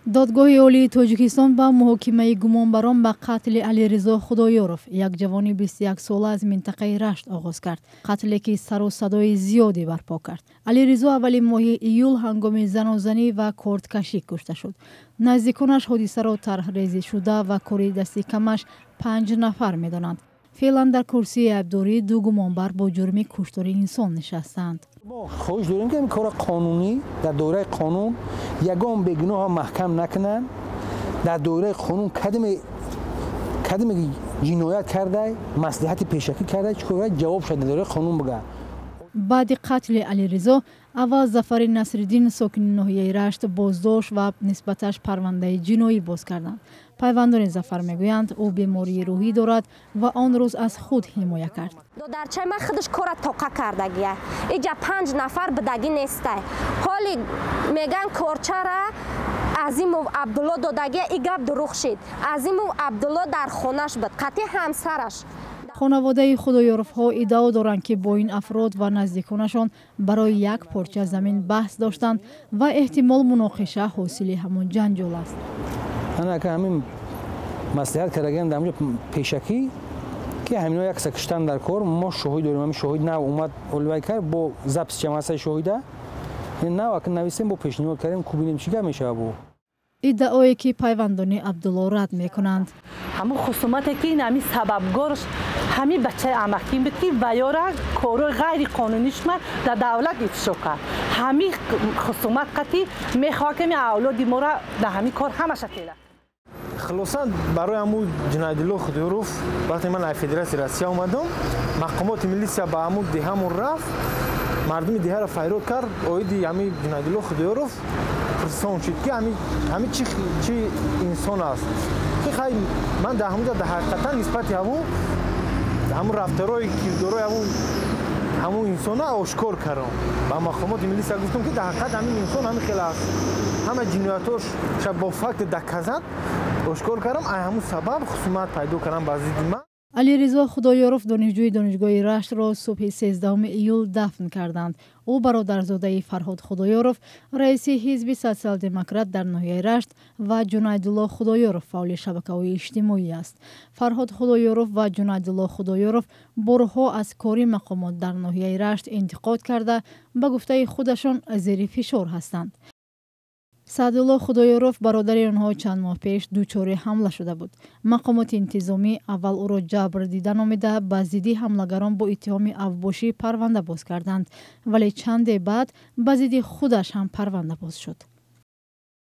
Додгоҳи Олии Тоҷикистон ба муҳокимаи гумонбарон ба қатли Алиризо Худоёров, як ҷавони 21-сола аз минтақаи Рашт, оғоз кард. Қатле ки сару садои зиёде барпо кард. Алиризо аввали моҳи июл ҳангоми занозанӣ ва кордкашӣ кушта шуд. Наздиконаш ҳодисаро тарҳрезӣ шуда ва кори дасти камаш панҷ нафар медонанд. Феълан дар курсии айбдорӣ ду гумонбар бо ҷурми куштори инсон нишастаанд. Мо хоҳиш дорем, ки кора қонунӣ, дар доираи қонун, ягон бегуноҳ маҳкам накунанд. Дар доираи қонун кадоме ҷиноят карда, маслиҳати пешакӣ карда, чӣ кор, ҷавоб шад, дар доираи қонун бигӯяд. Баъди қатли Алиризо аввал Зафари Насриддин, сокини ноҳияи Рашт, боздошт ва нисбаташ парвандаи ҷиноӣ боз карданд. Пайвандони Зафар мегӯянд, ӯ бемории рӯҳӣ дорад ва он рӯз аз худ ҳимоя кард. Додарчаи ман худаш кора тоқа кардагия. Иҷа панҷ нафар будагӣ нестай. Ҳоли меган, корчара Азимов Абдулло додагия. И гап дурӯғ шид. Азимов Абдулло дар хонаш буд қатъи ҳамсараш. Хонаводаи Худоёровҳо иддао доранд, ки бо ин афрод ва наздиконашон барои як порча замин баҳс доштанд ва эҳтимол муноқиша ҳосили ҳамон ҷанҷол аст. Анака ҳамин маслиҳат кардагиам дар ҳамҷо пешакӣ, ки ҳамино якса киштан дар кор. Мо шоҳид дорем. Ҳамин шоҳид нав омад, олвай кард, бо запись чамасаи шоҳида нав ака нависем, бо пешниҳод кардем, ку бинем, чӣ гап мешавад бо. Иддаое ки пайвандони Абдулло рад мекунанд. Ҳамун хусумате ки ин ҳамин сабабгорш ҳамин бачаи амакин буд, ки ваёра корҳои ғайриқонунишма дар давлат ифшо кард. Ҳамин хусумат қатӣ мехоҳад, ки авлоди моро дар ҳамин кор ҳамаша тела. Хулоса, барои ҳамун Ҷунайдулло Худоёров, вақте ман аз Федератсияи Россия омадам, мақомоти милисия ба ҳамун деҳамон рафт, мардуми деҳаро файрод кард, оиди ҳамин Ҷунайдулло Худоёров пурсон шуд, ки ҳамин чӣ инсон аст, ки хай ман дар ҳамунҷо дар ҳақиқатан нисбати ҳамун рафторои кирдорои ҳамун инсона ошкор кардам. Ба мақомоти милисия гуфтам, ки дар ҳақиқат ҳамин инсон ҳамин хел аст, ҳама ҷиноятош бо факт доказать ошкор кардам. Ай ҳамун сабаб хусумат пайдо кардам ба зидди ман. Алиризо Худоёров, донишҷӯи донишгоҳи Раштро, субҳи 13 июл дафн карданд. Ӯ бародарзодаи Фарҳод Худоёров, раиси ҳизби Социал-демократ дар ноҳияи Рашт, ва Ҷунайдулло Худоёров, фаъоли шабакаҳои иҷтимоӣ аст. Фарҳод Худоёров ва Ҷунайдулло Худоёров борҳо аз кори мақомот дар ноҳияи Рашт интиқод карда, ба гуфтаи худашон, зери фишор ҳастанд. Саъдулло Худоёров, бародари онҳо, чанд моҳ пеш дучори ҳамла шуда буд. Мақомоти интизомӣ аввал ӯро ҷабр дида номида, ба зидди ҳамлагарон бо иттиҳоми авбошӣ парванда боз карданд, вале чанде баъд ба зидди худаш ҳам парванда боз шуд.